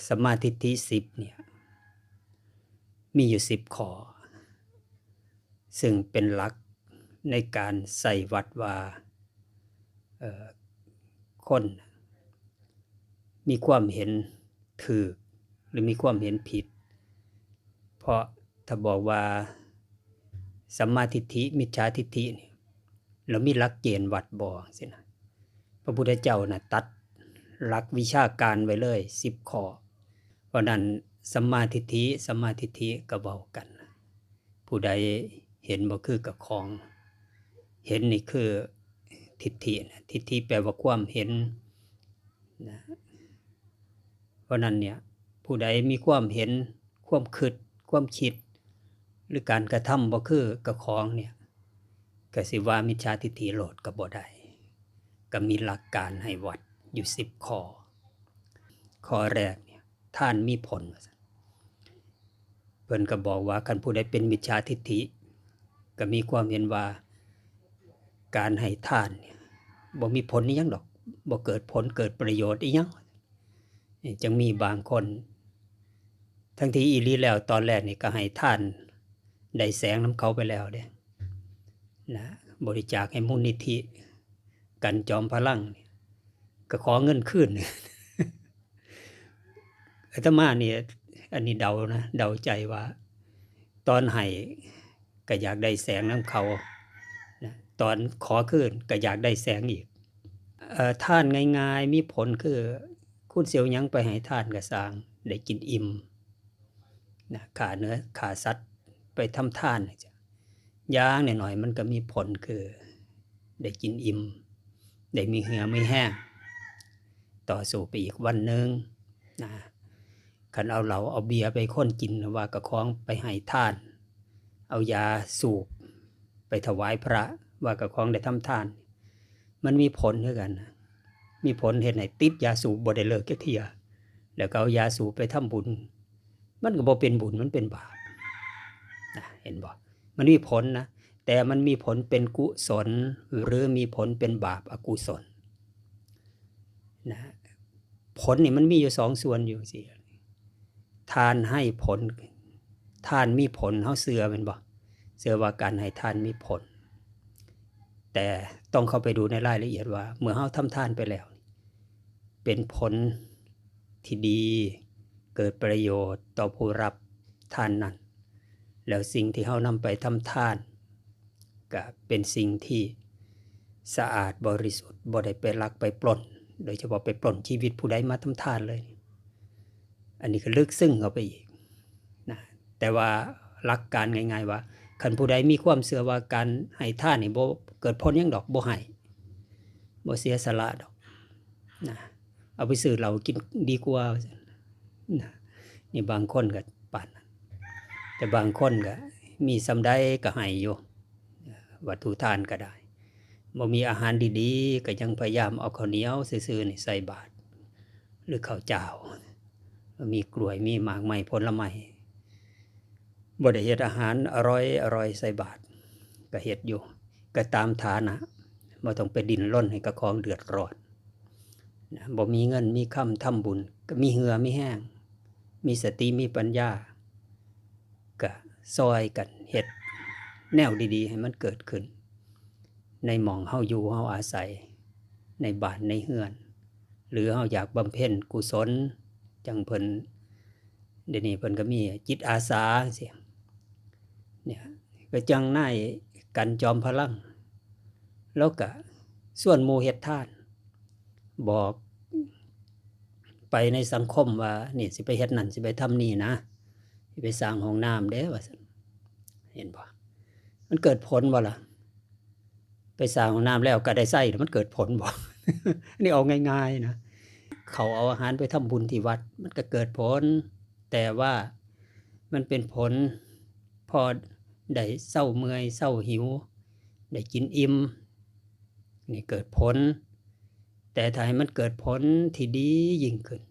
ສຳມາທິດຖິສິບເນີ້ຍ ມີຢູ່ສິບຂໍ້ ຊຶ່ງເປັນຫຼັກໃນການໃຊ້ວັດວ່າ ເອີ ຄົນມີຄວາມເຫັນຖືກ ຫຼື ມີຄວາມເຫັນຜິດ. ເພາະຖ້າບອກວ່າສຳມາທິດຖິ ມິດຈາທິດຖິນີ້ ແລ້ວມີຫຼັກເກນວັດບໍ່ ຈັ່ງຊີ້ນະ. ພະພຸດທະເຈົ້ານະຕັດຫຼັກວິຊາການໄວ້ເລີຍສິບຂໍ້. ເພາະນັ້ນ ສຳມາທິດຖິ ສຳມາທິດຖິກໍເວົ້າກັນ ຜູ້ໃດເຫັນບໍ່ຄືກັບຂອງ ເຫັນນີ້ຄືທິດຖິນະ, ທິດຖິແປວ່າຄວາມເຫັນນະ. ເພາະນັ້ນເນີ້ຍ ຜູ້ໃດມີຄວາມເຫັນ ຄວາມຄິດ ຄວາມຄິດ ຫຼື ການກະທຳບໍ່ຄືກັບຂອງເນີ້ຍ ກະຊິວ່າມິດຈາທິດຖິໂລດກໍບໍ່ໄດ້. ກໍມີຫຼັກການໃຫ້ວັດຢູ່ສິບຂໍ້. ຂໍ້ແລກເນີ້ຍ ທານມີຜົນ ວ່າຊັ້ນ. ເພິ່ນກໍບອກວ່າ ຄັນຜູ້ໃດເປັນມິດຈາທິດຖິ ກໍມີຄວາມເຫັນວ່າ ການໃຫ້ທານເນີ້ຍ ບໍ່ມີຜົນອີ່ຫຍັງດອກ ບໍ່ເກີດຜົນເກີດປະໂຫຍດອີ່ຫຍັງ. ຈັ່ງມີບາງຄົນ ທັງທີ່ອີ່ຫຼີແລ້ວ ຕອນແລກນີ້ກໍໃຫ້ທານໄດ້ແສງນຳເຂົາໄປແລ້ວເດ້ນະ, ບໍລິຈາກໃຫ້ມູນນິທິກັນຈອມພະລັງ ກໍຂໍເງິນຄືນ. ອາດຕະມານີ້ ອັນນີ້ເດົານະ ເດົາໃຈວ່າ ຕອນໃຫ້ກໍຢາກໄດ້ແສງນຳເຂົານະ, ຕອນຂໍຄືນກໍຢາກໄດ້ແສງອີກ. ເອີ ທານງ່າຍໆ ມີຜົນຄື ຄຸນຊິເອົາຫຍັງໄປໃຫ້ທານກໍຊ່າງ ໄດ້ກິນອີ່ມນະ, ຂ້າເນື້ອຂ້າສັດໄປທຳທານ ຢ່າງໜ້ອຍໆ ມັນກໍມີຜົນຄື ໄດ້ກິນອີ່ມ ໄດ້ມີເຫື່ອມີແຮງ ຕໍ່ສູ້ໄປອີກວັນໜຶ່ງນະ. ຄັນເອົາເຫຼົ້າເອົາເບຍໄປໃຫ້ຄົນກິນ ວ່າກະຂອງໄປໃຫ້ທານ, ເອົາຢາສູບໄປຖວາຍພະ ວ່າກະຂອງໄດ້ທຳທານ, ມັນມີຜົນຄືກັນນະ, ມີຜົນເຮັດໃຫ້ຕິດຢາສູບບໍ່ໄດ້ເລີກຈັກເທື່ອ. ແລ້ວກໍເອົາຢາສູບໄປທຳບຸນ ມັນກໍບໍ່ເປັນບຸນ ມັນເປັນບາບນະ, ເຫັນບໍ່? ມັນມີຜົນນະ, ແຕ່ມັນມີຜົນເປັນກຸສົນ ຫຼື ມີຜົນເປັນບາບອະກຸສົນນະ. ຜົນນີ້ມັນມີຢູ່ສອງສ່ວນຢູ່ຊີ້, ທານໃຫ້ຜົນ ທານມີຜົນ ເຮົາເຊື່ອແມ່ນບໍ່? ເຊື່ອວ່າການໃຫ້ທານມີຜົນ, ແຕ່ຕ້ອງເຂົ້າໄປດູໃນລາຍລະອຽດວ່າ ເມື່ອເຮົາທຳທານໄປແລ້ວ ເປັນຜົນທີ່ດີ ເກີດປະໂຫຍດຕໍ່ຜູ້ຮັບທານນັ້ນ, ແລ້ວສິ່ງທີ່ເຮົານຳໄປທຳທານ ກະເປັນສິ່ງທີ່ສະອາດບໍລິສຸດ, ບໍ່ໄດ້ໄປລັກໄປປຸ້ນ, ໂດຍສະເພາະໄປປຸ້ນຊີວິດຜູ້ໃດມາທຳທານເລີຍ. ອັນນີ້ກໍເລິກເຊິ່ງເຂົ້າໄປອີກນະ, ແຕ່ວ່າຫຼັກການງ່າຍໆວ່າ ຄັນຜູ້ໃດມີຄວາມເຊື່ອວ່າການໃຫ້ທານນີ້ບໍ່ເກີດຜົນຫຍັງດອກ, ບໍ່ໃຫ້ ບໍ່ເສຍສະຫຼະດອກນະ, ເອົາໄປຊື້ເຫຼົ້າກິນດີກວ່າ ວ່າຊັ້ນນະ. ນີ້ບາງຄົນກໍປານນັ້ນ, ແຕ່ບາງຄົນກໍມີສ່ຳໃດກໍໃຫ້ຢູ່, ວັດຖຸທານກໍໄດ້, ບໍ່ມີອາຫານດີໆ ກໍຍັງພະຍາຍາມເອົາເຂົ້າໜຽວຊື່ໆນີ້ໃສ່ບາດ ຫຼື ເຂົ້າຈ້າວ, ມີກ້ວຍ ມີໝາກໄມ້ຜົນລະໄມ້, ບໍ່ໄດ້ເຮັດອາຫານອະລ່ອຍໆໃສ່ບາດ ກໍເຮັດຢູ່, ກໍຕາມຖານະ, ບໍ່ຕ້ອງໄປດີ້ນລົນໃຫ້ກັບຂອງເດືອດຮ້ອນນະ. ບໍ່ມີເງິນມີຄຳທຳບຸນ ກໍມີເຫື່ອມີແຮງ, ມີສະຕິມີປັນຍາ, ກະຊ່ອຍກັນເຮັດແນວດີໆໃຫ້ມັນເກີດຂຶ້ນ ໃນໝ່ອງເຮົາຢູ່ເຮົາອາໄສ, ໃນບ້ານໃນເຮືອນ, ຫຼື ເຮົາຢາກບຳເພັນກຸສົນ ຈັ່ງເພິ່ນ ດຽວນີ້ເພິ່ນກໍມີຈິດອາສາຈັ່ງຊີ້ເນຍ, ກໍຈັ່ງນາຍກັນຈອມພະລັງ ລາວກໍຊວນໝູ່ເຮັດທານ ບອກໄປໃນສັງຄົມວ່າ ນີ້ ຊິໄປເຮັດນັ້ນ ຊິໄປທຳນີ້ນະ, ຊິໄປສ້າງຫ້ອງນ້ຳເດ້ ວ່າຊັ້ນ. ເຫັນບໍ່? ມັນເກີດຜົນບໍ່ລະ? ໄປສ້າງຫ້ອງນ້ຳແລ້ວກໍໄດ້ໃຊ້ ມັນເກີດຜົນບໍ່? ອັນນີ້ເອົາງ່າຍໆນະ, ເຂົາເອົາອາຫານໄປທຳບຸນທີ່ວັດ ມັນກໍເກີດຜົນ, ແຕ່ວ່າມັນເປັນຜົນພໍໄດ້ເຊົາເມື່ອຍ ເຊົາຫິວ ໄດ້ກິນອີ່ມ ນີ້ເກີດຜົນ. ແຕ່ຖ້າໃຫ້ມັນເກີດຜົນທີ່ດີຍິ່ງຂຶ້ນ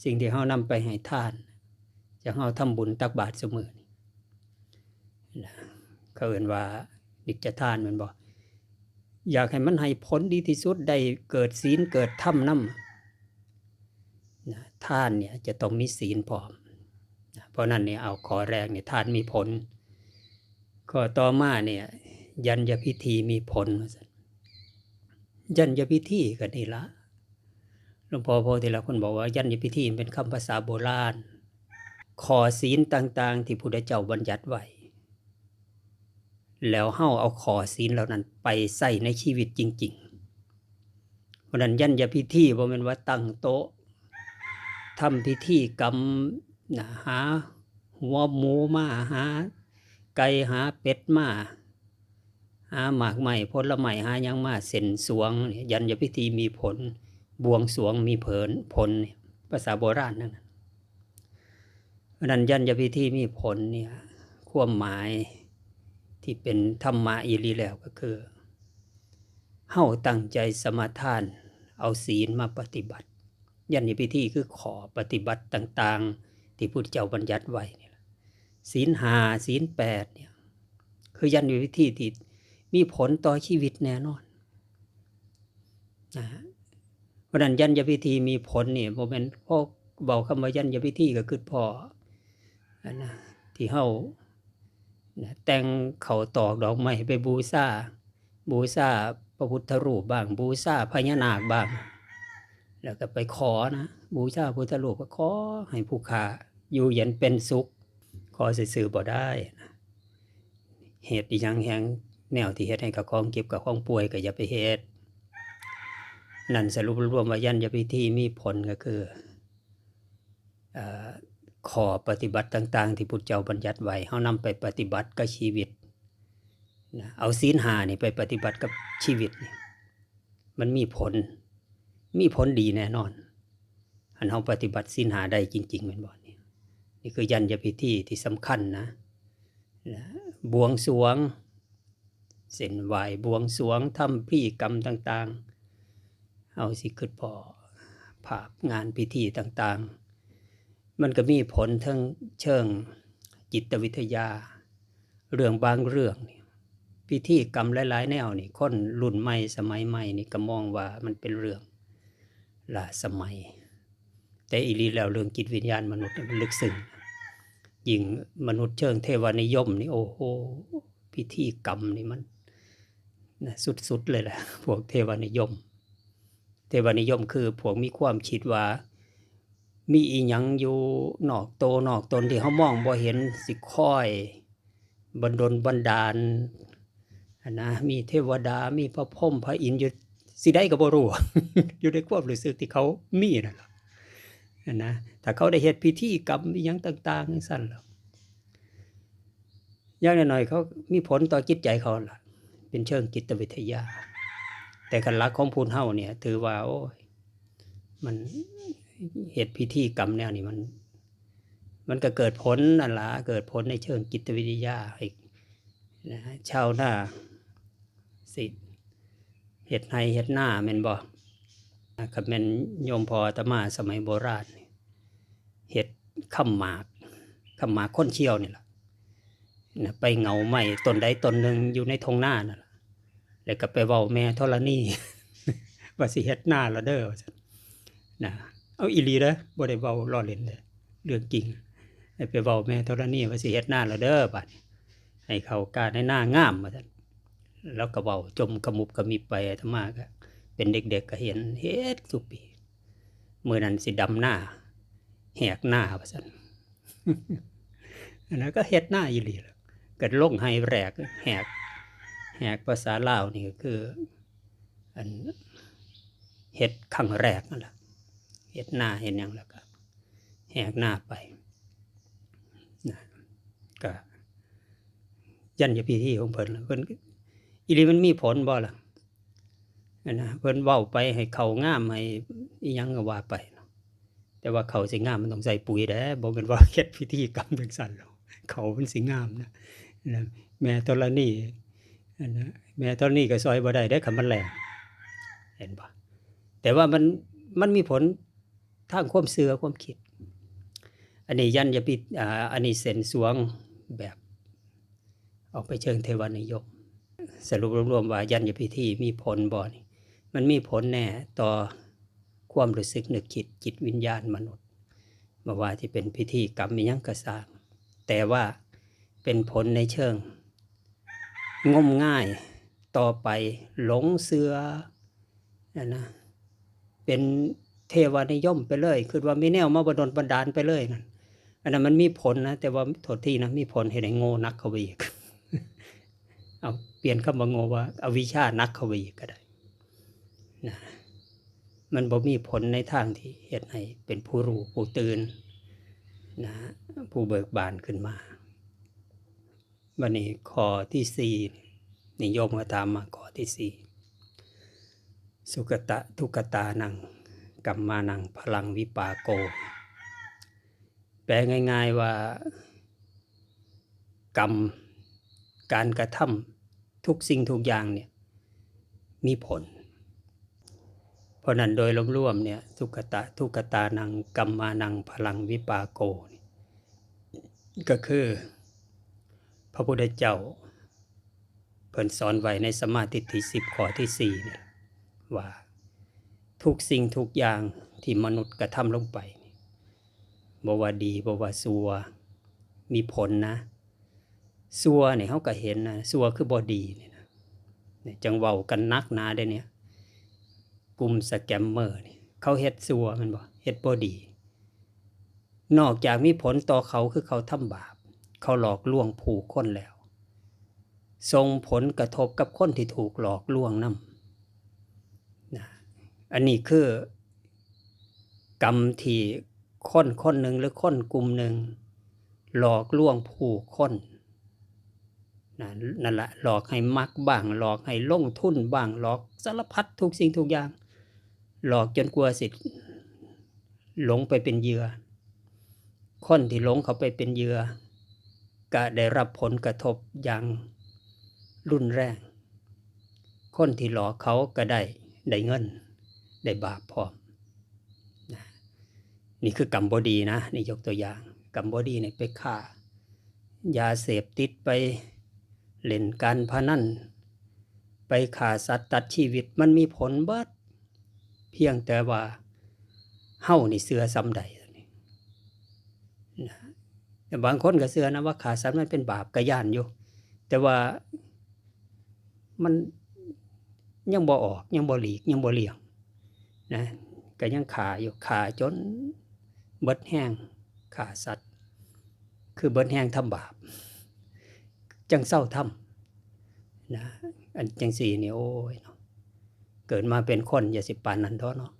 ສິ່ງທີ່ເຮົານຳໄປໃຫ້ທານ ຈາກເຮົາທຳບຸນຕັກບາດຊຸມື້ນີ້ນະ, ເຂົາເອີ້ນວ່ານິດຈະທານແມ່ນບໍ່? ຢາກໃຫ້ມັນໃຫ້ຜົນດີທີ່ສຸດ ໄດ້ເກີດສິນເກີດທຳນຳ ນະ ທານເນີ້ຍຈະຕ້ອງມີສິນພ້ອມນະ. ເພາະນັ້ນນີ້ ເອົາຂໍ້ແລກນີ້ ທານມີຜົນ, ຂໍ້ຕໍ່ມານີ້ ຍັນຍະພິທີມີຜົນວ່າຊັ້ນ. ຍັນຍະພິທີກໍນີ້ລະ ຫຼວງພໍ່ໂພທິລາຄົນບອກວ່າ ຍັນຍະພິທີເປັນຄຳພາສາໂບລານ, ຂໍ້ສິນຕ່າງໆທີ່ພຸດທະເຈົ້າບັນຍັດໄວ້ ແລ້ວເຮົາເອົາຂໍ້ສິນເຫຼົ່ານັ້ນໄປໃຊ້ໃນຊີວິດຈິງໆ. ເພາະນັ້ນ ຍັນຍະພິທີບໍ່ແມ່ນວ່າຕັ້ງໂຕະ ທຳພິທີກຳນະ ຫາຫົວໝູມາ ຫາໄກ່ ຫາເປັດມາ ຫາໝາກໄມ້ຜົນລະໄມ້ ຫາຫຍັງມາເສັ້ນສວງ. ຍັນຍະພິທີມີຜົນ, ບວງສວງມີເພີນ ຜົນ, ພາສາໂບລານນັ້ນ. ເພາະນັ້ນ ຍັນຍະພິທີມີຜົນເນີ້ຍ ຄວາມໝາຍທີ່ເປັນທຳມະອີ່ຫຼີແລ້ວກໍຄື ເຮົາຕັ້ງໃຈສະມາທານເອົາສິນມາປະຕິບັດ. ຍັນຍະພິທີຄືຂໍ້ປະຕິບັດຕ່າງໆທີ່ພຸດທະເຈົ້າບັນຍັດໄວ້ນີ້ລະ. ສິນຫ້າ ສິນແປດເນີ້ຍ ຄືຍັນຍະພິທີທີ່ມີຜົນຕໍ່ຊີວິດແນ່ນອນນະ. ເພາະນັ້ນ ຍັນຍະພິທີມີຜົນນີ້ ບໍ່ແມ່ນພໍເວົ້າຄຳວ່າຍັນຍະພິທີກໍຄິດພໍ້ ອັນນະ ທີ່ເຮົານະ ແຕ່ງເຂົ້າຕອກດອກໄມ້ໄປບູຊາ, ບູຊາພະພຸດທະຮູບບ້າງ, ບູຊາພະຍານາກບ້າງ, ແລ້ວກໍໄປຂໍນະ ບູຊາພຸດທະຮູບ ກໍຂໍໃຫ້ຜູ້ຂ້າຢູ່ເຢັນເປັນສຸກ. ຂໍຊື່ໆບໍ່ໄດ້ນະ. ເຮັດອີ່ຫຍັງແຮ່ງແນວທີ່ເຮັດໃຫ້ເຈົ້າຂອງເຈັບເຈົ້າຂອງປ່ວຍກໍຢ່າໄປເຮັດ. ນັ້ນສະຫຼຸບລວມວ່າ ຍັນຍະພິທີມີຜົນກໍຄື ເອີ ຂໍ້ປະຕິບັດຕ່າງໆທີ່ພຸດທະເຈົ້າບັນຍັດໄວ້ ເຮົານຳໄປປະຕິບັດກັບຊີວິດນະ. ເອົາສິນຫ້ານີ້ໄປປະຕິບັດກັບຊີວິດນີ້ ມັນມີຜົນ, ມີຜົນດີແນ່ນອນ ຄັນເຮົາປະຕິບັດສິນຫ້າໄດ້ຈິງໆ ແມ່ນບໍ່ນີ້? ນີ້ຄືຍັນຍະພິທີທີ່ສຳຄັນນະ. ແລະ ບວງສວງ, ເສັ້ນໄຫວ້ບວງສວງ, ທຳພິທີກຳຕ່າງໆ ເຮົາຊິຄິດພໍ້ພາບງານພິທີຕ່າງໆ ມັນກໍມີຜົນເທິງເຊີງຈິດຕະວິທະຍາ. ເລື່ອງບາງເລື່ອງນີ້ ພິທີກຳຫຼາຍໆແນວນີ້ ຄົນລຸ້ນໃໝ່ສະໄໝໃໝ່ນີ້ກໍມອງວ່າມັນເປັນເລື່ອງລ້າສະໄໝ, ແຕ່ອີ່ຫຼີແລ້ວເລື່ອງຈິດວິນຍານມະນຸດນີ້ມັນເລິກເຊິ່ງ. ຍິ່ງມະນຸດເຊີງເທວະນິຍົມນີ້ ໂອ້ໂຫ ພິທີກຳນີ້ມັນນະ ສຸດໆເລີຍແຫຼະ ພວກເທວະນິຍົມ. ເທວະນິຍົມຄືພວກມີຄວາມຄິດວ່າ ມີອີ່ຫຍັງຢູ່ນອກໂຕນອກຕົນທີ່ເຮົາມອງບໍ່ເຫັນ ຊິຄອຍບັນດົນບັນດານຫັ້ນນະ, ມີເທວະດາ ມີພະພົມພະອິນຢູ່ ຊິໃດກໍບໍ່ຮູ້ ຢູ່ໃນຄວາມຮູ້ສຶກທີ່ເຂົາມີນັ້ນລະຫັ້ນນະ. ຖ້າເຂົາໄດ້ເຮັດພິທີກຳອີ່ຫຍັງຕ່າງໆຈັ່ງຊັ້ນລະ ຢ່າງໜ້ອຍໆເຂົາມີຜົນຕໍ່ຈິດໃຈເຂົາລະ ເປັນເຊີງຈິດຕະວິທະຍາ. ແຕ່ຄັນຫຼັກຂອງພຸດເຮົານີ້ ຖືວ່າ ໂອ້ຍ ມັນເຮັດພິທີກຳແນວນີ້ ມັນ ມັນກໍເກີດຜົນນັ້ນລະ ເກີດຜົນໃນເຊີງຈິດຕະວິທະຍາ ໃຫ້ ໃຫ້ຊາວນາຊິເຮັດໄຮ່ເຮັດນາ ແມ່ນບໍ່? ຄັນແມ່ນໂຍມພໍ່ອາດຕະມາສະໄໝໂບລານ ເຮັດຄຳໝາກ ຄຳໝາກຄົນສ່ຽວນີ້ລະ ນະ ໄປເຫງົ້າໄມ້ຕົ້ນໃດຕົ້ນໜຶ່ງຢູ່ໃນທົ່ງນານັ້ນລະ ແລ້ວກໍໄປເວົ້າແມ່ທໍລະນີ ວ່າຊິເຮັດນາລະເດີ ວ່າຊັ້ນນະ. ເອົາ ອີ່ຫຼີເດີ ບໍ່ໄດ້ເວົ້າລໍ້ເລ່ນເດີ ເລື່ອງຈິງ. ໃຫ້ໄປເວົ້າແມ່ທໍລະນີວ່າຊິເຮັດນາລະເດີ ບາດນີ້ ໃຫ້ເຂົ້າກ້າໃນນາງາມ ວ່າຊັ້ນ. ລາວກໍເວົ້າຈົມຂະໝຸບຂະມິບໄປ ອາດຕະມາກໍເປັນເດັກໆ ກໍເຫັນ ເຮັດທຸກປີ. ມື້ນັ້ນຊິດຳນາ ແຫກນາ ວ່າຊັ້ນ. ອັນນັ້ນກໍເຮັດນາອີ່ຫຼີລະ ກໍລົງໄຮ່ແລກ ແຫກ ແຫກພາສາລາວນີ້ກໍຄື ອັນ ເຮັດຄັ້ງແລກນັ້ນລະ ເຮັດນາເຮັດຫຍັງ ແລ້ວກໍແຫກນາໄປນະ. ກໍຍັນຍະພິທີຂອງເພິ່ນລະ ເພິ່ນ ອີ່ຫຼີມັນມີຜົນບໍ່ລະ? ຫັ້ນນະ ເພິ່ນເວົ້າໄປໃຫ້ເຂົ້າງາມ ໃຫ້ອີ່ຫຍັງກໍວ່າໄປເນາະ ແຕ່ວ່າເຂົ້າຊິງາມມັນຕ້ອງໃສ່ປຸ໋ຍເດ້ ບໍ່ແມ່ນວ່າເຮັດພິທີກຳຈັ່ງຊັ້ນແລ້ວເຂົ້າມັນຊິງາມນະ. ນະ ແມ່ທໍລະນີ ອັນນະ ແມ່ທໍລະນີກໍຊ່ອຍບໍ່ໄດ້ເດ້ຄັນມັນແລ້ງ ເຫັນບໍ່? ແຕ່ວ່າມັນ ມັນມີຜົນທາງຄວາມເຊື່ອຄວາມຄິດ. ອັນນີ້ຍັນຍະພິ ອ່າ ອັນນີ້ເສັ້ນສວງແບບ ອອກໄປເຊີງເທວະນິຍົມ. ສະຫຼຸບລວມໆວ່າ ຍັນຍະພິທີມີຜົນບໍ່ນີ້? ມັນມີຜົນແນ່ຕໍ່ ຄວາມຮູ້ສຶກນຶກຄິດ ຈິດວິນຍານມະນຸດ ບໍ່ວ່າຊິເປັນພິທີກຳອີ່ຫຍັງກໍຊ່າງ ແຕ່ວ່າເປັນຜົນໃນເຊີງງົມງາຍ ຕໍ່ໄປຫຼົງເຊື່ອຫັ້ນນະ ເປັນເທວະນິຍົມໄປເລີຍ ຄິດວ່າມີແນວມາບັນດົນບັນດານໄປເລີຍນັ້ນ ອັນນັ້ນມັນມີຜົນນະ ແຕ່ວ່າໂທດທີນະ ມີຜົນເຮັດໃຫ້ໂງ່ໜັກເຂົ້າໄປອີກ ເອົາ ປ່ຽນຄຳວ່າໂງ່ວ່າອະວິຊາໜັກເຂົ້າໄປອີກກໍໄດ້ນະ ມັນບໍ່ມີຜົນໃນທາງທີ່ເຮັດໃຫ້ເປັນຜູ້ຮູ້ຜູ້ຕື່ນນະ ຜູ້ເບີກບານຂຶ້ນມາ. ບັດນີ້ຂໍ້ທີສີ່ ນີ້ໂຍມກໍຖາມມາຂໍ້ທີສີ່ ສຸກະຕະທຸກກະຕານັງ ກັມມານັງ ພະລັງ ວິປາໂກ ແປງ່າຍໆວ່າ ກຳ ການກະທຳທຸກສິ່ງທຸກຢ່າງເນີ້ຍມີຜົນ. ເພາະນັ້ນໂດຍລວມໆເນີ້ຍ ສຸກະຕະທຸກກະຕານັງ ກັມມານັງ ພະລັງ ວິປາໂກ ນີ້ ກໍຄືພະພຸດທະເຈົ້າ ເພິ່ນສອນໄວ້ໃນສຳມາທິດຖິສິບ ຂໍ້ທີສີ່ນີ້ວ່າ ທຸກສິ່ງທຸກຢ່າງທີ່ມະນຸດກະທຳລົງໄປນີ້ ບໍ່ວ່າດີ ບໍ່ວ່າຊົ່ວ ມີຜົນນະ. ຊົ່ວນີ້ເຮົາກໍເຫັນນະ ຊົ່ວຄືບໍ່ດີນີ້ນະ ນີ້ຈັ່ງເວົ້າກັນໜັກໜາເດ້ນີ້ ກຸ່ມສະແກມເມີນີ້ ເຂົາເຮັດຊົ່ວແມ່ນບໍ່? ເຮັດບໍ່ດີ. ນອກຈາກມີຜົນຕໍ່ເຂົາ ຄືເຂົາທຳບາບ ເຂົາຫຼອກລວງຜູ້ຄົນແລ້ວ ສົ່ງຜົນກະທົບກັບຄົນທີ່ຖືກຫຼອກລວງນຳນະ. ອັນນີ້ຄືກຳທີ່ຄົນຄົນໜຶ່ງ ຫຼື ຄົນກຸ່ມໜຶ່ງ ຫຼອກລວງຜູ້ຄົນ ນັ້ນ ນັ້ນລະ ຫຼອກໃຫ້ມັກບ້າງ ຫຼອກໃຫ້ລົງທຶນບ້າງ ຫຼອກສາລະພັດທຸກສິ່ງທຸກຢ່າງ ຫຼອກຈົນກວ່າຊິຫຼົງໄປເປັນເຫຍື່ອ. ຄົນທີ່ຫຼົງເຂົ້າໄປເປັນເຫຍື່ອ ກະໄດ້ຮັບຜົນກະທົບຢ່າງຮຸນແຮງ. ຄົນທີ່ຫຼອກເຂົາກະໄດ້ ໄດ້ເງິນ ໄດ້ບາບພ້ອມນະ. ນີ້ຄືກຳບໍ່ດີນະ ນີ້ຍົກຕົວຢ່າງ ກຳບໍ່ດີນີ້ ໄປຄ້າຢາເສບຕິດ ໄປຫຼິ້ນການພະນັນ ໄປຂ້າສັດຕັດຊີວິດ ມັນມີຜົນເບິດ ພຽງແຕ່ວ່າເຮົານີ້ເຊື່ອສ່ຳໃດນະ. ແຕ່ບາງຄົນກໍເຊື່ອນະວ່າຂ້າສັດມັນເປັນບາບ ກໍຢ້ານຢູ່ ແຕ່ວ່າມັນຍັງບໍ່ອອກ ຍັງບໍ່ຫຼີກ ຍັງບໍ່ລ່ຽງນະ ກໍຍັງຂ້າຢູ່ ຂ້າຈົນເບິດແຮງ ຂ້າສັດ ຄືເບິດແຮງທຳບາບ ຈັ່ງເຊົາທຳນະ. ອັນຈັ່ງຊີ້ນີ້ ໂອ້ຍເນາະ ເກີດມາເປັນຄົນຢ່າຊິປານນັ້ນເດາະເນາະ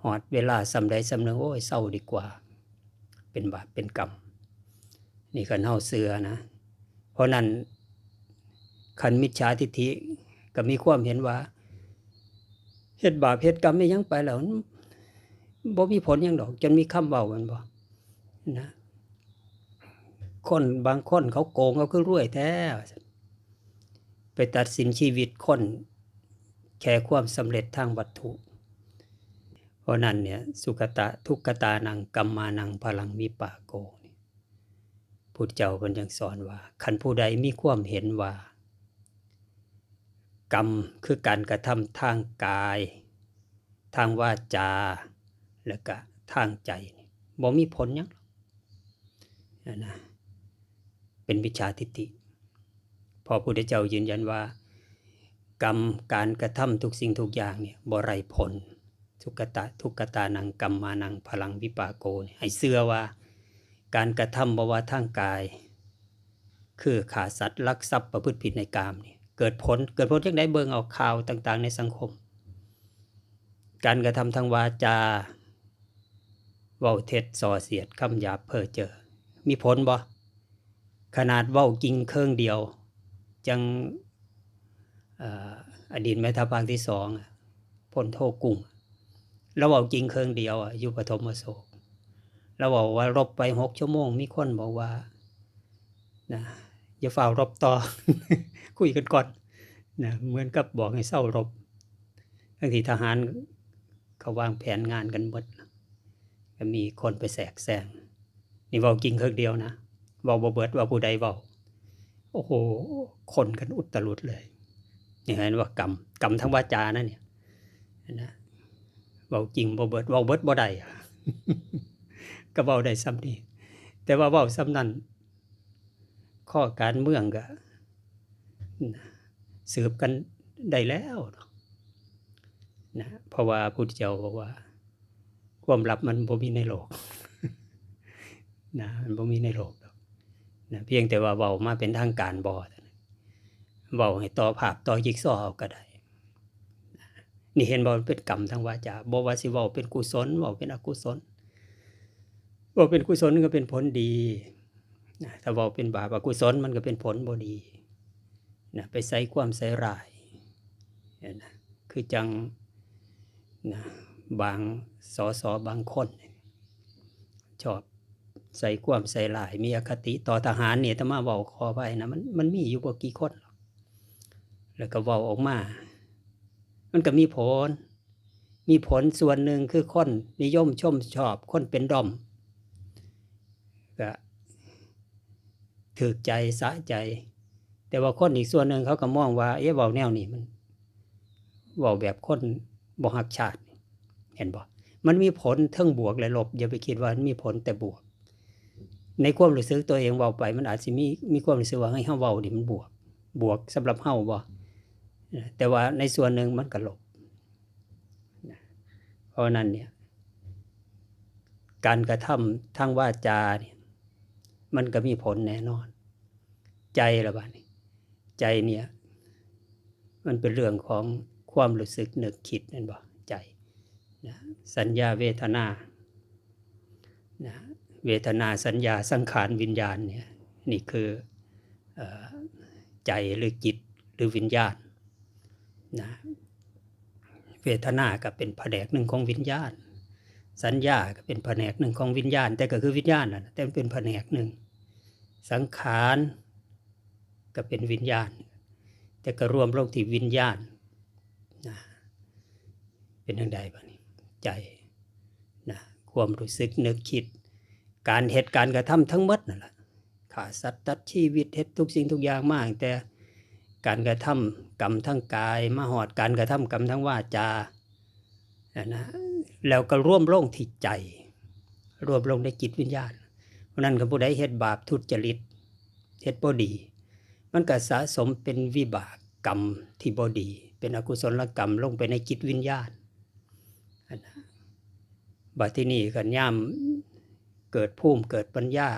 ຮອດເວລາສ່ຳໃດສ່ຳໜຶ່ງ ໂອ້ຍ ເຊົາດີກວ່າ ເປັນບາບເປັນກຳ ນີ້ຄັນເຮົາເຊື່ອນະ. ເພາະນັ້ນ ຄັນມິດສາທິດຖິກໍມີຄວາມເຫັນວ່າ ເຮັດບາບເຮັດກຳອີ່ຫຍັງໄປແລ້ວ ບໍ່ມີຜົນຫຍັງດອກ ຈົນມີຄຳເວົ້າແມ່ນບໍ່ນະ. ຄົນບາງຄົນເຂົາໂກງເອົາຄືລວຍແທ້ ໄປຕັດສິນຊີວິດຄົນແຄ່ຄວາມສຳເລັດທາງວັດຖຸ. ເພາະນັ້ນເນຍ ສຸກະຕະທຸກກະຕານັງ ກັມມານັງ ພະລັງ ວິປາໂກ ນີ້ ພຸດທະເຈົ້າເພິ່ນຈຶ່ງສອນວ່າ ຄັນຜູ້ໃດມີຄວາມເຫັນວ່າ ກຳຄືການກະທຳທາງກາຍ ທາງວາຈາ ແລະກະທາງໃຈ ບໍ່ມີຜົນຫຍັງ ນະ ເປັນມິດສາທິດຖິ. ເພາະພຸດທະເຈົ້າຢືນຢັນວ່າ ກຳ ການກະທຳທຸກສິ່ງທຸກຢ່າງນີ້ບໍ່ໄດ້ຜົນ. ສຸກະຕະທຸກກະຕານັງ ກັມມານັງ ພະລັງ ວິປາໂກ ນີ້ ໃຫ້ເຊື່ອວ່າ ການກະທຳບໍ່ວ່າທາງກາຍ ຄືຂ້າສັດ ລັກຊັບ ປະພຶດຜິດໃນກາມນີ້ ເກີດຜົນ ເກີດຜົນຈັ່ງໃດ? ເບິ່ງເອົາຂ່າວຕ່າງໆໃນສັງຄົມ ການກະທຳທາງວາຈາ ເວົ້າເທັດ ສໍ່ສຽດ ຄຳຫຍາບ ເພີ້ເຈີ ມີຜົນບໍ່? ຂະໜາດເວົ້າກິ່ງເຄິ່ງດຽວ ຈັ່ງ ເອີ ອະດີດແມ່ທັບພາກທີສອງ ພົນໂທກຸ້ງ ລາວເວົ້າກິ່ງເຄິ່ງດຽວ ຢູ່ປະຖົມມະໂສກ ລາວເວົ້າວ່າລົບໄປຫົກຊົ່ວໂມງ ມີຄົນບອກວ່າ ນະ ຢ່າຟ້າວລົບຕໍ່ ຄຸຍກັນກ່ອນນະ ເໝືອນກັບບອກໃຫ້ເຊົາລົບ ທັງທີ່ທະຫານເຂົາວາງແຜນງານກັນໝົດ ກໍມີຄົນໄປແຊກແຊງ. ນີ້ເວົ້າກິ່ງເຄິ່ງດຽວນະ ເວົ້າບໍ່ເບິດວ່າຜູ້ໃດເວົ້າ ໂອ້ໂຫ ຄົນກັນອຸດຕະຫຼຸດເລີຍ. ນີ້ເຫັນວ່າກຳ ກຳທາງວາຈານະ ນີ້ນະ ເ ว้າຈິງບໍ່ເບິດ ເວົ້າເບິດບໍ່ໄດ້ ກໍເວົ້າໄດ້ສ່ຳນີ້ ແຕ່ວ່າເວົ້າສ່ຳນັ້ນ ຂໍ້ການເມືອງກໍສືບກັນໄດ້ແລ້ວເນາະ ນະ ເພາະວ່າພຸດທະເຈົ້າບອກວ່າ ຄວາມລັບມັນບໍ່ມີໃນໂລກ ນະ ມັນບໍ່ມີໃນໂລກດອກ ນະ ພຽງແຕ່ວ່າເວົ້າມາເປັນທາງການບໍ່ ເວົ້າໃຫ້ຕໍ່ພາບຕໍ່ຈິກຊໍເອົາກໍໄດ້ ນີ້ເຫັນບໍ່ ເປັນກຳທາງວາຈາ ບໍ່ວ່າຊິເວົ້າເປັນກຸສົນ ເວົ້າເປັນອະກຸສົນ ເວົ້າເປັນກຸສົນກໍເປັນຜົນດີນະ ຖ້າເວົ້າເປັນບາບອະກຸສົນ ມັນກໍເປັນຜົນບໍ່ດີນະ ໄປໃສ່ຄວາມໃສ່ຮ້າຍນະ ຄືຈັ່ງນະ ບາງ ສສ ບາງຄົນ ຊອບໃສ່ຄວາມໃສ່ຮ້າຍ ມີອະຄະຕິຕໍ່ທະຫານນີ້ ອາດຕະມາເວົ້າຂໍອະໄພນະ ມັນ ມັນມີຢູ່ບໍ່ກີ່ຄົນ ແລ້ວກໍເວົ້າອອກມາ ມັນກໍມີຜົນ ມີຜົນສ່ວນໜຶ່ງຄືຄົນນິຍົມຊົມຊອບ ຄົນເປັນດອມ ກໍຖືກໃຈ ສະໃຈ ແຕ່ວ່າຄົນອີກສ່ວນໜຶ່ງເຂົາກໍມອງວ່າ ເອະ ເວົ້າແນວນີ້ມັນເວົ້າແບບຄົນບໍ່ຮັກຊາດ ເຫັນບໍ່? ມັນມີຜົນເທິງບວກ ແລະ ລົບ ຢ່າໄປຄິດວ່າມັນມີຜົນແຕ່ບວກ ໃນຄວາມຮູ້ສຶກຕົວເອງເວົ້າໄປ ມັນອາດຊິມີ ມີຄວາມຮູ້ສຶກວ່າ ເຮີ້ຍ ເຮົາເວົ້ານີ້ມັນບວກ ບວກສຳລັບເຮົາບໍ່? ແຕ່ວ່າໃນສ່ວນໜຶ່ງມັນກໍລົບ ເພາະນັ້ນເນຍ ການກະທຳທາງວາຈານີ້ ມັນກໍມີຜົນແນ່ນອນ ໃຈລະບາດນີ້ ໃຈເນຍ ມັນເປັນເລື່ອງຂອງຄວາມຮູ້ສຶກນຶກຄິດແມ່ນບໍ່? ໃຈນະ ສັນຍາເວທະນານະ ເວທະນາ ສັນຍາ ສັງຂານ ວິນຍານເນຍ ນີ້ຄື ເອີ ໃຈ ຫຼື ຈິດ ຫຼື ວິນຍານນະ ເວທະນາກໍເປັນພະແນກໜຶ່ງຂອງວິນຍານ ສັນຍາກໍເປັນພະແນກໜຶ່ງຂອງວິນຍານ ແຕ່ກໍຄືວິນຍານນັ້ນ ແຕ່ມັນເປັນພະແນກໜຶ່ງ ສັງຂານ ກໍເປັນວິນຍານ ແຕ່ກໍລວມລົງທີ່ວິນຍານນະ ເປັນຈັ່ງໃດບາດນີ້? ໃຈນະ ຄວາມຮູ້ສຶກນຶກຄິດ ການເຮັດການກະທຳທັງໝົດນັ້ນລະ ຂ້າສັດຕັດຊີວິດ ເຮັດທຸກສິ່ງທຸກຢ່າງມາ ຕັ້ງແຕ່ການກະທຳກຳທາງກາຍ ມາຮອດການກະທຳກຳທາງວາຈາ ນັ້ນນະ ແລ້ວກໍລວມລົງທີ່ໃຈ ລວມລົງໃນຈິດວິນຍານ ເພາະນັ້ນ ຄັນຜູ້ໃດເຮັດບາບທຸດຈະລິດ ເຮັດບໍ່ດີ ມັນກໍສະສົມເປັນວິບາກກຳທີ່ບໍ່ດີ ເປັນອະກຸສົນລະກຳລົງໄປໃນຈິດວິນຍານ ອັນນະ ບັດທີນີ້ ຄັນຍາມເກີດພູມເກີດປັນຍາ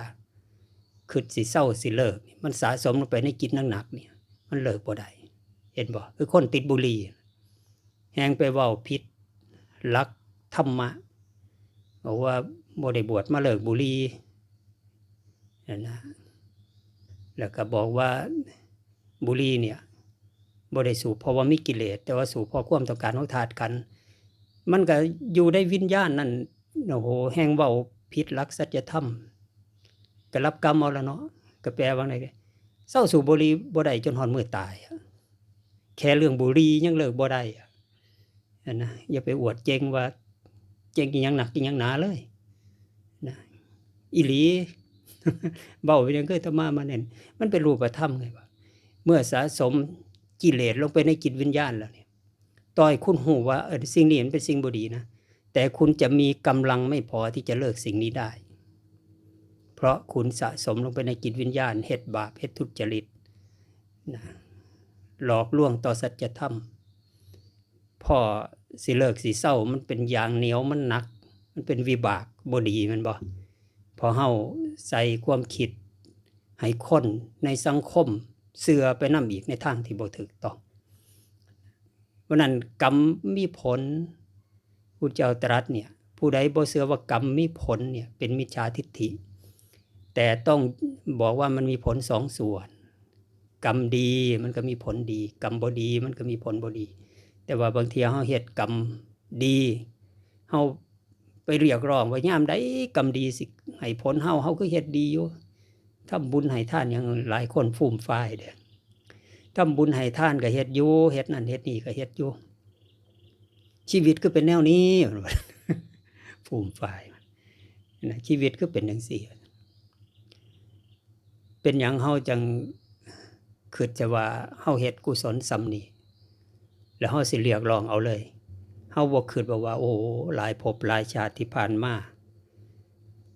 ຄິດຊິເຊົາຊິເລີກ ມັນສະສົມລົງໄປໃນຈິດໜັກໆນີ້ ມັນເລີກບໍ່ໄດ້ ເຫັນບໍ່? ຄືຄົນຕິດບຸຫຼີ່ ແຮ່ງໄປເວົ້າຜິດຫຼັກທຳມະ ບອກວ່າບໍ່ໄດ້ບວດມາເລີກບຸຫຼີ່ ນັ້ນນະ ແລ້ວກໍບອກວ່າບຸຫຼີ່ເນຍບໍ່ໄດ້ສູບເພາະວ່າມີກິເລດ ແຕ່ວ່າສູບເພາະຄວາມຕ້ອງການຂອງທາດຂັນ ມັນກໍຢູ່ໃນວິນຍານນັ້ນ ໂອ້ໂຫ ແຮ່ງເວົ້າຜິດຫຼັກສັດຈະທຳ ກໍຮັບກຳເອົາລະເນາະ ກໍແປວ່າໄງ ເຊົາສູບບຸຫຼີ່ບໍ່ໄດ້ຈົນຮອດມື້ຕາຍ ແຄ່ເລື່ອງບຸຫຼີ່ຍັງເລີກບໍ່ໄດ້ ຫັ້ນນະ ຢ່າໄປອວດເກັ່ງວ່າເກັ່ງອີ່ຫຍັງໜັກອີ່ຫຍັງໜາເລີຍນະ ອີ່ຫຼີ ເວົ້າໄປຫຍັງ ຄືອາດຕະມາມາເນັ້ນ ມັນເປັນຮູບປະທຳໄງວ່າ ເມື່ອສະສົມກິເລດລົງໄປໃນຈິດວິນຍານແລ້ວນີ້ ຕໍ່ໃຫ້ຄຸນຮູ້ວ່າ ເອີ ສິ່ງນີ້ມັນເປັນສິ່ງບໍ່ດີນະ ແຕ່ຄຸນຈະມີກຳລັງໄມ່ພໍທີ່ຈະເລີກສິ່ງນີ້ໄດ້ ເພາະຄຸນສະສົມລົງໄປໃນຈິດວິນຍານ ເຮັດບາບ ເຮັດທຸດຈະລິດນະ ຫຼອກລວງຕໍ່ສັດຈະທຳ ພໍຊິເລີກຊິເຊົາ ມັນເປັນຢ່າງໜຽວ ມັນໜັກ ມັນເປັນວິບາກບໍ່ດີແມ່ນບໍ່? ເພາະເຮົາໃສ່ຄວາມຄິດໃຫ້ຄົນໃນສັງຄົມເຊື່ອໄປນຳອີກໃນທາງທີ່ບໍ່ຖືກຕ້ອງ. ເພາະນັ້ນກຳມີຜົນ ພຸດທະເຈົ້າຕະລັດເນຍ ຜູ້ໃດບໍ່ເຊື່ອວ່າກຳມີຜົນເນຍ ເປັນມິດຈາທິດຖິ ແຕ່ຕ້ອງບອກວ່າມັນມີຜົນສອງສ່ວນ ກຳດີມັນກໍມີຜົນດີ ກຳບໍ່ດີມັນກໍມີຜົນບໍ່ດີ ແຕ່ວ່າບາງເທື່ອເຮົາເຮັດກຳດີ ເຮົາໄປຮຽກຮ້ອງວ່າຍາມໃດກຳດີຊິໃຫ້ຜົນເຮົາ ເຮົາຄືເຮັດດີຢູ່ ທຳບຸນໃຫ້ທານຫຍັງ ຫຼາຍຄົນຟຸມຟາຍເດ້ ທຳບຸນໃຫ້ທານກໍເຮັດຢູ່ ເຮັດນັ້ນເຮັດນີ້ກໍເຮັດຢູ່ ຊີວິດຄືເປັນແນວນີ້ ຟຸມຟາຍນະ ຊີວິດຄືເປັນຈັ່ງຊີ້ ເປັນຫຍັງເຮົາຈັ່ງຄິດແຕ່ວ່າເຮົາເຮັດກຸສົນສ່ຳນີ້ ແລ້ວເຮົາຊິຮຽກຮ້ອງເອົາເລີຍ ເຮົາບໍ່ຄິດວ່າ ວ່າ ໂອ້ ຫຼາຍພົບຫຼາຍຊາດທີ່ຜ່ານມາ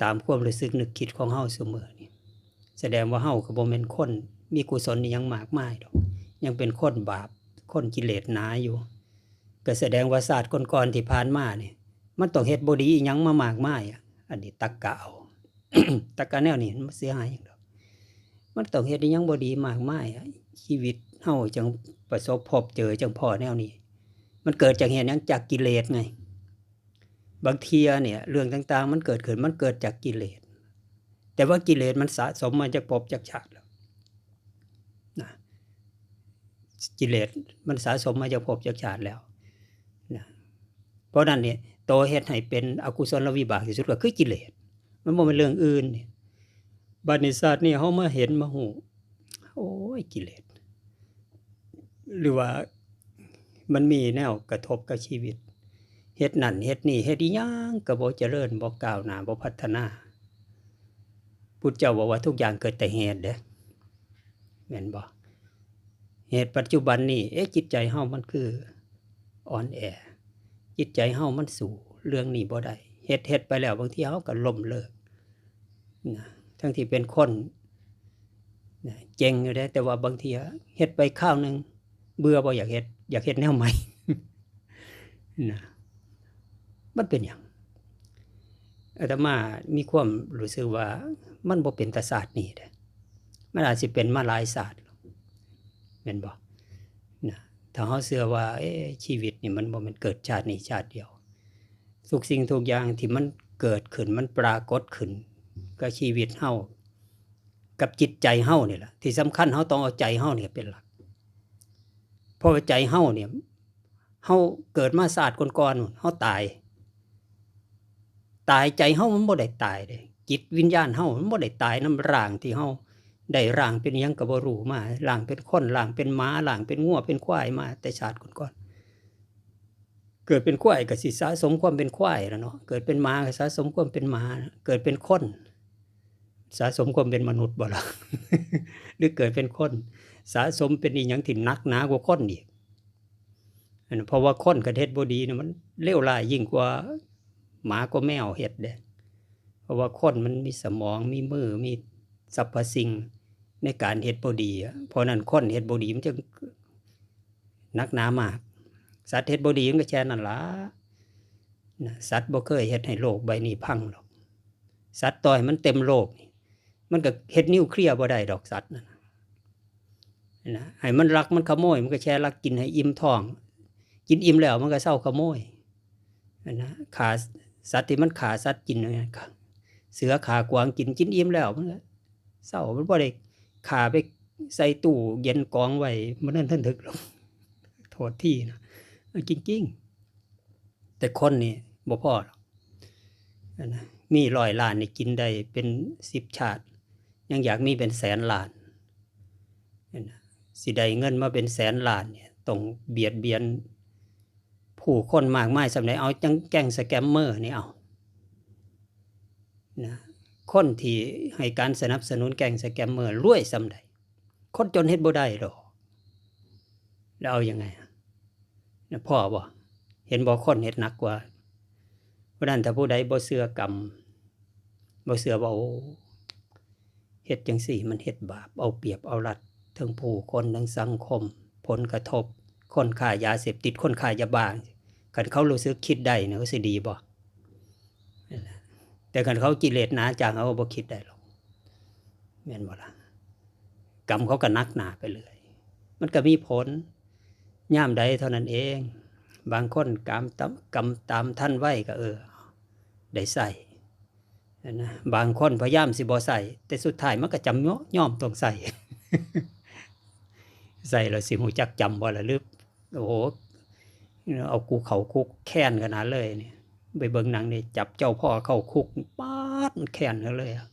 ຕາມຄວາມຮູ້ສຶກນຶກຄິດຂອງເຮົາຊຸມື້ນີ້ ສະແດງວ່າເຮົາກໍບໍ່ແມ່ນຄົນມີກຸສົນອີ່ຫຍັງມາກມາຍດອກ, ຍັງເປັນຄົນບາບ ຄົນກິເລດໜາຢູ່. ກໍສະແດງວ່າຊາດກ່ອນໆທີ່ຜ່ານມານີ້ ມັນຕ້ອງເຮັດບໍ່ດີອີ່ຫຍັງມາມາກມາຍ. ອັນນີ້ຕັກກະເອົາ ຕັກກະແນວນີ້ມັນບໍ່ເສຍຫາຍຫຍັງດອກ. ມັນຕ້ອງເຮັດອີ່ຫຍັງບໍ່ດີມາກມາຍ ຊີວິດເຮົາຈັ່ງປະສົບພົບເຈີ ຈັ່ງພໍ້ແນວນີ້. ມັນເກີດຈາກເຫດຫຍັງ? ຈາກກິເລດໄງ. ບາງເທື່ອນີ້ເລື່ອງຕ່າງໆມັນເກີດຂຶ້ນ ມັນເກີດຈາກກິເລດ. ແຕ່ວ່າກິເລດມັນສະສົມມາຈາກພົບຈາກຊາດແລ້ວນະ, ກິເລດມັນສະສົມມາຈາກພົບຈາກຊາດແລ້ວນະ. ເພາະນັ້ນນີ້ ໂຕເຮັດໃຫ້ເປັນອະກຸສົນລະວິບາກທີ່ສຸດກໍຄືກິເລດ, ມັນບໍ່ແມ່ນເລື່ອງອື່ນ. ບັດນີ້ຊາດນີ້ເຮົາມາເຫັນມາຮູ້ ໂອ້ຍ ກິເລດ ຫຼືວ່າມັນມີແນວກະທົບກັບຊີວິດ, ເຮັດນັ້ນເຮັດນີ້ ເຮັດອີ່ຫຍັງກໍບໍ່ຈະເລີນ ບໍ່ກ້າວໜ້າ ບໍ່ພັດທະນາ. ພຸດທະເຈົ້າບອກວ່າທຸກຢ່າງເກີດແຕ່ເຫດເດ້ ແມ່ນບໍ່? ເຫດປັດຈຸບັນນີ້ ເອະ ຈິດໃຈເຮົາມັນຄືອ່ອນແອ, ຈິດໃຈເຮົາມັນສູ້ເລື່ອງນີ້ບໍ່ໄດ້. ເຮັດ ເຮັດໄປແລ້ວ ບາງທີເຮົາກໍລົ້ມເລີກນະ, ທັງທີ່ເປັນຄົນນະ ເກັ່ງຢູ່ເດ້, ແຕ່ວ່າບາງເທື່ອເຮັດໄປຄາວໜຶ່ງ ເບື່ອ ບໍ່ຢາກເຮັດ ຢາກເຮັດແນວໃໝ່ນະ. ມັນເປັນຫຍັງ? ອາດຕະມາມີຄວາມຮູ້ສຶກວ່າມັນບໍ່ເປັນແຕ່ຊາດນີ້ເດ້, ມັນອາດຊິເປັນມາຫຼາຍຊາດ ແມ່ນບໍ່ນະ? ຖ້າເຮົາເຊື່ອວ່າ ເອ ຊີວິດນີ້ມັນບໍ່ແມ່ນເກີດຊາດນີ້ຊາດດຽວ, ທຸກສິ່ງທຸກຢ່າງທີ່ມັນເກີດຂຶ້ນ ມັນປາກົດຂຶ້ນກັບຊີວິດເຮົາ ກັບຈິດໃຈເຮົານີ້ລະ. ທີ່ສຳຄັນເຮົາຕ້ອງເອົາໃຈເຮົານີ້ເປັນຫຼັກ, ເພາະວ່າໃຈເຮົານີ້ ເຮົາເກີດມາຊາດກ່ອນໆ ເຮົາຕາຍ, ຕາຍ ໃຈເຮົາມັນບໍ່ໄດ້ຕາຍເດ້. ຈິດວິນຍານເຮົາມັນບໍ່ໄດ້ຕາຍນຳຮ່າງທີ່ເຮົາໄດ້ຮ່າງເປັນຫຍັງກໍບໍ່ຮູ້ມາ, ຮ່າງເປັນຄົນ ຮ່າງເປັນໝາ ຮ່າງເປັນງົວເປັນຄວາຍມາແຕ່ຊາດກ່ອນໆ. ເກີດເປັນຄວາຍກໍຊິສະສົມຄວາມເປັນຄວາຍລະເນາະ, ເກີດເປັນໝາກໍສະສົມຄວາມເປັນໝາ, ເກີດເປັນຄົນ ສະສົມຄວາມເປັນມະນຸດບໍ່ລະ? ຫຼືເກີດເປັນຄົນ ສະສົມເປັນອີ່ຫຍັງທີ່ໜັກໜາກວ່າຄົນອີກ? ອັນ ເພາະວ່າຄົນຄັນເຮັດບໍ່ດີນະ ມັນເລວຮ້າຍຍິ່ງກວ່າໝາກວ່າແມວເຮັດເດ້. ເພາະວ່າຄົນມັນມີສະໝອງ ມີມື ມີສັບພະສິ່ງໃນການເຮັດບໍ່ດີອະ, ເພາະນັ້ນຄົນເຮັດບໍ່ດີມັນຈຶ່ງໜັກໜາມາກ. ສັດເຮັດບໍ່ດີມັນກໍແຄ່ນັ້ນລະນະ, ສັດບໍ່ເຄີຍເຮັດໃຫ້ໂລກໃບນີ້ພັງດອກ. ສັດຕໍ່ໃຫ້ມັນເຕັມໂລກນີ້ ມັນກໍເຮັດນິວເຄລຍບໍ່ໄດ້ດອກ ສັດນັ້ນນະ. ໃຫ້ມັນລັກມັນຂະໂມຍ ມັນກໍແຄ່ລັກກິນໃຫ້ອີ່ມທ້ອງ, ກິນອີ່ມແລ້ວມັນກໍເຊົາຂະໂມຍນະ. ຂ້າ ສັດທີ່ມັນຂ້າສັດກິນ ເສືອຂ້າກວາງກິນ, ກິນອີ່ມແລ້ວມັນກໍເຊົາ. ມັນບໍ່ໄດ້ຂ້າໄປໃສ່ຕູ້ເຢັນກອງໄວ້ ມັນນັ້ນທັນຖືກດອກ. ໂທດທີນະ, ເອີ ຈິງໆ. ແຕ່ຄົນນີ້ບໍ່ພໍດອກນະ, ມີຮ້ອຍລ້ານນີ້ກິນໄດ້ເປັນສິບຊາດ, ຍັງຢາກມີເປັນແສນລ້ານນະ. ຊິໄດ້ເງິນມາເປັນແສນລ້ານນີ້ ຕ້ອງບຽດບຽນຜູ້ຄົນມາກມາຍສ່ຳໃດ? ເອົາຈັ່ງແກ້ງສະແກມເມີນີ້ ເອົານະ, ຄົນທີ່ໃຫ້ການສະໜັບສະໜູນແກ້ງສະແກມເມີລວຍສ່ຳໃດ? ຄົນຈົນເຮັດບໍ່ໄດ້ດອກ. ແລ້ວເອົາຍັງໄງ? ພໍບໍ່? ເຫັນບໍ່ ຄົນເຮັດໜັກກວ່າ. ເພາະນັ້ນ ຖ້າຜູ້ໃດບໍ່ເຊື່ອກຳ, ບໍ່ເຊື່ອວ່າ ໂອ້ ເຮັດຈັ່ງຊີ້ມັນເຮັດບາບ, ເອົາປຽບເອົາລັດ ທັງຜູ້ຄົນ ທັງສັງຄົມ, ຜົນກະທົບ ຄົນຄ້າຢາເສບຕິດ, ຄົນຄ້າຢາບ້າ, ຄັນເຂົາຮູ້ສຶກຄິດໄດ້ນີ້ ເຂົາຊິດີບໍ່? ແຕ່ຄັນເຂົາກິເລດໜາຈາງ ເຂົາບໍ່ຄິດໄດ້ດອກ ແມ່ນບໍ່ລະ? ກຳເຂົາກໍໜັກໜາໄປເລື້ອຍ, ມັນກໍມີຜົນຍາມໃດເທົ່ານັ້ນເອງ. ບາງຄົນກຳຕາມ ກຳຕາມທັນໄວກໍ ເອີ ໄດ້ໃຊ້ນະ, ບາງຄົນພະຍາຍາມຊິບໍ່ໃຊ້ ແຕ່ສຸດທ້າຍມັນກໍຈຳ ຍອມຕ້ອງໃຊ້. ໃຊ້ແລ້ວຊິຮູ້ຈັກຈຳບໍ່ລະ? ຫຼື ໂອ້ໂຫ ເອົາກູເຂົ້າຄຸກແຄ້ນຂະໜາດເລີຍນີ້. ໄປເບິ່ງໜັງນີ້ ຈັບເຈົ້າພໍ່ເຂົ້າຄຸກ ປາດ ມັນແຄ້ນເຂົາເລີຍອະ,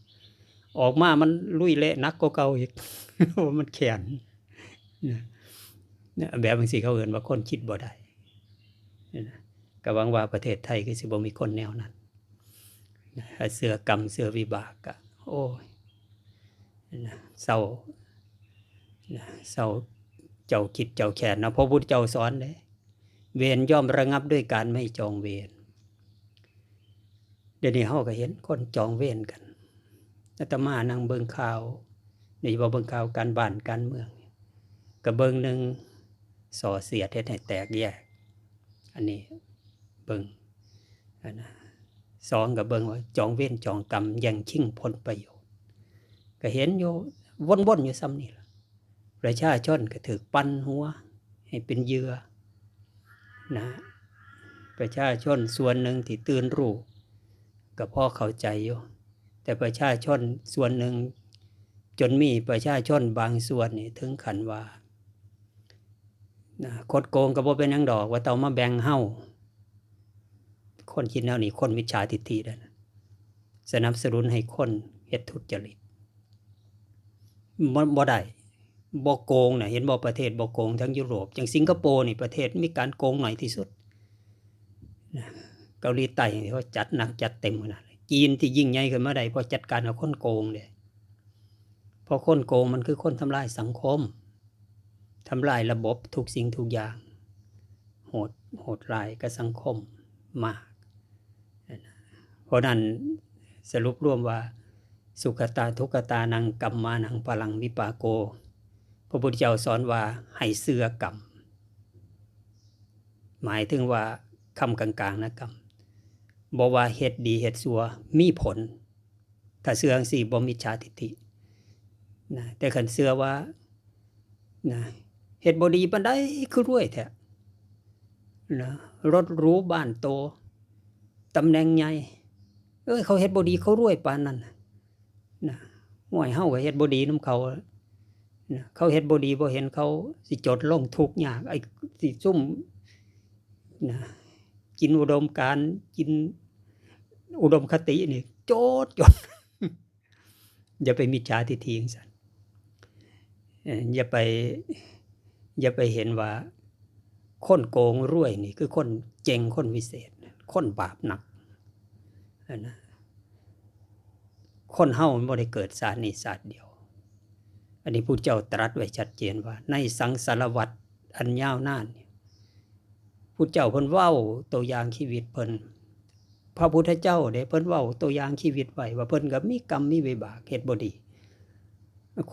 ອອກມາມັນລຸຍເລະໜັກກວ່າເກົ່າອີກ ເພາະວ່າມັນແຄ້ນນະ. ແບບຈັ່ງຊີ້ເຂົາເອີ້ນວ່າຄົນຄິດບໍ່ໄດ້ນະ. ກໍຫວັງວ່າປະເທດໄທຄືຊິບໍ່ມີຄົນແນວນັ້ນນະ, ຖ້າເຊື່ອກຳເຊື່ອວິບາກກະ ໂອ້ຍ ນະ ເຊົານະ ເຊົາເຈົ້າຄິດເຈົ້າແຄ້ນເນາະ. ພະພຸດທະເຈົ້າສອນເດ້ ເວນย่อมระงับด้วยการไม่จองเวร เดี๋ยวนี้เฮาก็เห็นคนจองเวรกัน อาตมานั่งเบิ่งข่าว โดยเฉพาะเบิ่งข่าวการบ้านการเมือง ก็เบิ่ง หนึ่ง ส่อเสียดเฮ็ดให้แตกแยก อันนี้เบิ่ง อันนะ สอง ก็เบิ่งว่าจองเวรจองกรรม แย่งชิงผลประโยชน์ ก็เห็นอยู่ วนๆ อยู่ส่ำนี้ล่ะ ประชาชนก็ถูกปั่นหัวให้เป็นเหยื่อนะ ประชาชนส่วนหนึ่งที่ตื่นรู้ก็พอเข้าใจอยู่ แต่ประชาชนส่วนหนึ่ง จนมีประชาชนบางส่วนนี่ถึงขั้นว่า นะ คดโกงก็บ่เป็นหยังดอก ว่าต้องมาแบ่งเฮา คนคิดแนวนี้ คนมิจฉาทิฏฐิเด้อนะ สนับสนุนให้คนเฮ็ดทุจริต บ่ บ่ได้ บ่โกงนะ เห็นบ่ ประเทศบ่โกง ทั้งยุโรป อย่างสิงคโปร์นี่ ประเทศมีการโกงน้อยที่สุดนะ เกาหลีใต้นี่เขาจัดหนักจัดเต็มขนาดเลย จีนที่ยิ่งใหญ่ขึ้นมาได้ เพราะจัดการกับคนโกงเด้ เพราะคนโกงมันคือคนทำลายสังคม ทำลายระบบทุกสิ่งทุกอย่าง โหด โหดร้ายกับสังคมมาก เพราะนั้นสรุปรวมว่า สุขตา ทุกขตานัง กัมมานัง พลัง วิปากโก พระพุทธเจ้าสอนว่าให้เชื่อกรรม หมายถึงว่าคำกลางๆ นะ กรรม บ่ว่าเฮ็ดดีเฮ็ดชั่วมีผล ถ้าเชื่อจั่งซี้บ่มิจฉาทิฏฐินะ แต่คันเชื่อว่านะ เฮ็ดบ่ดีปานใดคือรวยแท้นะ รถหรูบ้านโต ตำแหน่งใหญ่ เอ้ย เขาเฮ็ดบ่ดีเขารวยปานนั้นนะ โอ้ย เฮาก็เฮ็ดบ่ดีนำเขานะ เขาเฮ็ดบ่ดีบ่เห็นเขาสิจนลงทุกข์ยาก ไอ้สิซุ่มนะ กินอุดมการณ์ กินอุดมคตินี่ โจดจน อย่าไปมิจฉาทิฏฐิจั่งซั้น เอ่อ อย่าไป อย่าไปเห็นว่าคนโกงรวยนี่คือคนเจ๋ง คนวิเศษ คนบาปหนัก นะ คนเฮามันบ่ได้เกิดชาตินี้ชาติเดียว อันนี้พุทธเจ้าตรัสไว้ชัดเจนว่า ในสังสารวัฏอันยาวนานนี่ พุทธเจ้าเพิ่นเว้าตัวอย่างชีวิตเพิ่น พระพุทธเจ้าเด้ เพิ่นเว้าตัวอย่างชีวิตไว้ว่าเพิ่นก็มีกรรมมีวิบากเฮ็ดบ่ดี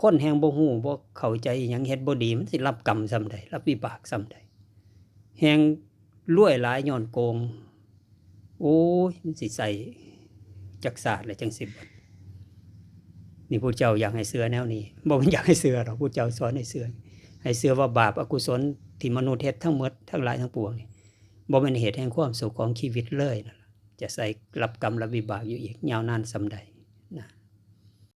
คนแฮ่งบ่ฮู้บ่เข้าใจอิหยัง เฮ็ดบ่ดี มันสิรับกรรมส่ำใด รับวิบากส่ำใด แฮ่งรวยหลายย้อนโกง โอ้ย มันสิใช้จักชาติแล้วจั่งสิเบิด นี่พุทธเจ้าอยากให้เชื่อแนวนี้ บ่แม่นอยากให้เชื่อดอก พุทธเจ้าสอนให้เชื่อ ให้เชื่อว่าบาปอกุศลที่มนุษย์เฮ็ดทั้งหมด ทั้งหลายทั้งปวงนี่ บ่แม่นเหตุแห่งความสุขของชีวิตเลยนั่นล่ะ จะใช้รับกรรมรับวิบากอยู่อีกยาวนานส่ำใดนะ